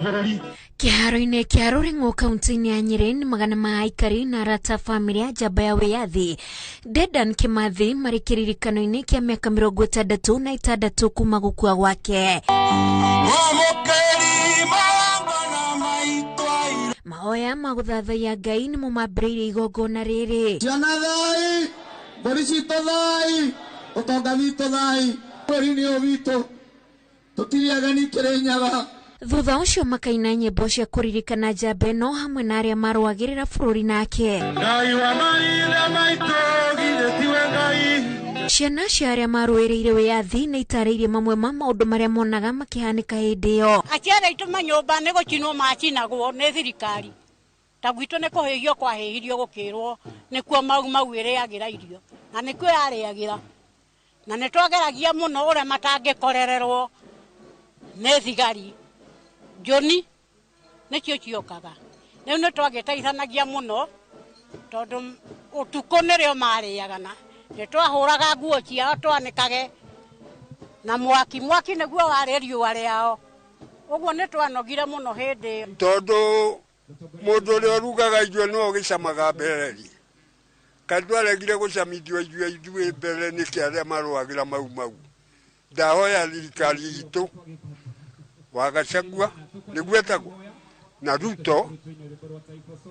Bũrũri. Kĩharo-inĩ kĩa Rũrĩng'ũ kaunti-inĩ ya Nyĩrĩ nĩ magana ma aikari na arata a bamĩrĩ ya njamba ya wĩyathi Dedan Kimathi marĩ kĩririkano-inĩ kĩa mĩaka 66 kuma gũkua gwake. Mahoya ma gũthathaiya Ngai nĩmo mambĩrĩirie igongona rĩrĩ. Ciana thai, mbũri citũ thai, ũtonga witũ thai, bũrũri-inĩ ũyũ witũ tũtirĩ ageni Kĩrĩnyaga. Thutha ũcio makaina nyĩmbo cia kũririkana njamba ĩno hamwe na arĩa marũagĩrĩra bũrũri nake. Ngai wa maithe maitũ githĩ tiwe Ngai. Ciana cia arĩa marũĩrĩire wĩyathi nĩ itarĩirie mamwe ma maũndũ marĩa monaga makĩhanĩka hĩndĩ ĩyo. Aciari aitũ manyũmba nĩ gũcinwo macinagwo nĩ thirikari, ta gwitũ nĩ kũhĩhio kwahĩhirio gũkĩrwo nĩkuo Mau Mau ĩrĩagĩra irio, na nĩkuo yarĩagĩra. Na nĩ twageragia mũno ũrĩa matangĩkorererwo nĩ thigari, njũni nĩcio ciokaga. Rĩu nĩ twagĩteithanagia mũno tondũ ũtukũ nĩrĩo marĩaga na nĩ twahũraga nguo ciao twanĩkage na mwaki, mwaki nĩguo warĩ riũa rĩao. Ũguo nĩ twanogire mũno hĩndĩ ĩyo. Tondũ mũndũ ũrĩa ũrugaga irio nĩwe ũgĩcamaga mbere-rĩ, kaĩ twaregire gũcamithio irio ithuĩ mbere nĩkĩ arĩa marũagĩra Mau Mau? Ndahoya thirikari itũ wa Gachagua nĩguo etagwo na Ruto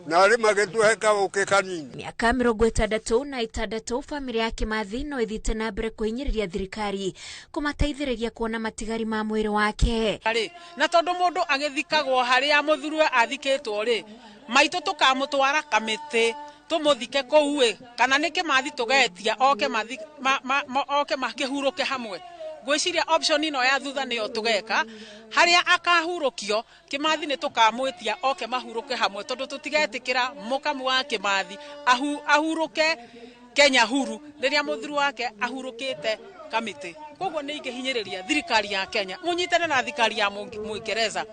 na arĩ magĩtũhe kaũkĩ kanini. Mĩaka 66 bamĩrĩ ya Kĩmathi no ĩthiĩte na mbere kũhinyĩrĩria thirikari kũmateithĩrĩria kuona matigari ma mwĩrĩ wake. Rĩ, na tondũ mũndũ agĩthikagwo harĩa mũthuriwe athikĩtwo rĩ, maitũ tũkamũtwara kamĩtĩ tũmũthike kũu ĩ, kana nĩ Kĩmathi tũgetia oke mathi, ma, ma, ma, oke makĩhurũke hamwe. Ngwĩciria option ĩno ya thutha nĩyo tũgeka, harĩa akahurũkio, Kĩmathi nĩ tũkamwĩtia oke mahurũke hamwe, tondũ tũtigetĩkĩra mũkamu wa Kĩmathi ahu, ahurũke Kenya huru rĩrĩa mũthuri wake ahurũkĩte kamĩtĩ. Koguo nĩ ingĩhinyĩrĩria thirikari ya Kenya mũnyitane na thirikari ya Mũingereza.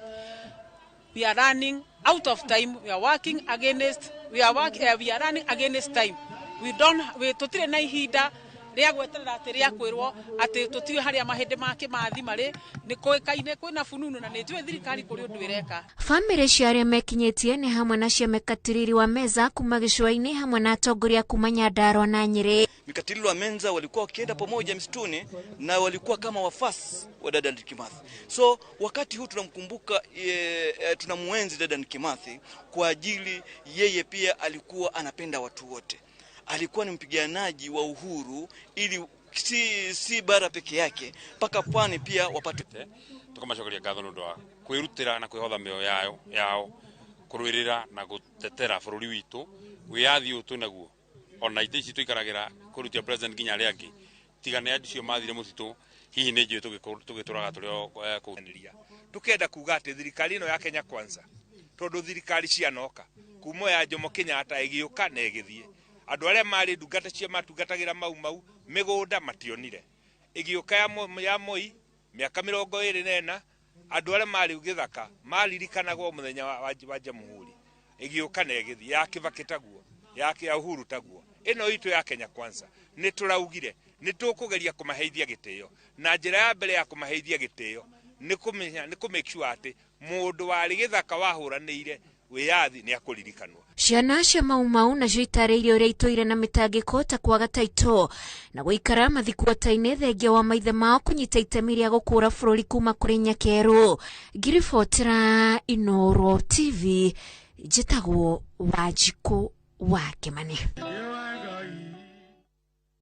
We are running out of time, we are working against, we are work, we are running against time. We don't, we, tũtirĩ na ihinda rĩa gweterera atĩ rĩa kwĩrwo atĩ tũtiũĩ harĩa mahĩndĩ ma Kĩmathi marĩ, nĩ kũĩkaine kwĩna fununu na nĩ njũĩ thirikari kũrĩ ũndũ ĩreka. Bamĩrĩ cia arĩa mekinyĩtie nĩ hamwe na cia Mekatilili wa Meza kuma gĩcũa-inĩ hamwe na atongoria kuma Nyandarua na Nyĩrĩ. Mekatilili wa Menza walikuwa wakienda pamoja msituni na walikuwa kama wafasi wa Dedan Kimathi. So wakati huu tunamkumbuka, tunamuenzi Dedan Kimathi kwa ajili yeye pia alikuwa anapenda watu wote. Alikuwa ni mpiganaji wa uhuru ili si bara peke yake mpaka pwani pia wapate. Tukamashokeria ngatho nĩ ũndũ wa kwĩrutĩra na kwĩhotha mĩoyo yao kũrũĩrĩra na gũtetera bũrũri witũ, wĩyathi ũyũ twĩnaguo ona itĩ ici tũikaragĩra kũrutia president nginya arĩa angĩ tiga nĩ andũ acio mathire mũtitũ, hihi nĩ njũĩ tũgĩtũraga tũrĩ o kũu. Tukenda kuga atĩ thirikari ĩno ya Kenya Kwanza, tondũ thirikari cianoka kuma ya Jomo Kenyatta ĩgĩũka na ĩgĩthiĩ, andũ arĩa marĩ ndungata cia matungatagĩra Mau Mau mĩgũnda mationire, ĩgĩũka ya Moi mĩaka 24, andũ arĩa marĩ gĩthaka maririkanagwo mũthenya wa Jamhuri, ĩgĩũka na ĩgĩthiĩ, ya Kibaki taguo, ya Uhuru taguo, ĩno itũ ya Kenya Kwanza nĩ tũraugire nĩ tũkũgeria kũmaheithia gĩtĩo, na njĩra ya mbere ya kũmaheithia gĩtĩo nĩ kũmenya, nĩ kũ make sure atĩ mũndũ warĩ gĩthaka wahũranĩire wĩyathi nĩ akũririkanwo. Ciana cia Mau Mau nacio itarĩirie ũrĩa itũire na mĩtangĩko ta kwaga taito na gũikara mathikuota-inĩ thengia wa maithe mao kũnyita itemi rĩa gũkũra bũrũri kuma kũrĩ Nyakerũ. Ngiribotera Inooro TV, njĩtagwo Wanjikũ wa Kĩmani.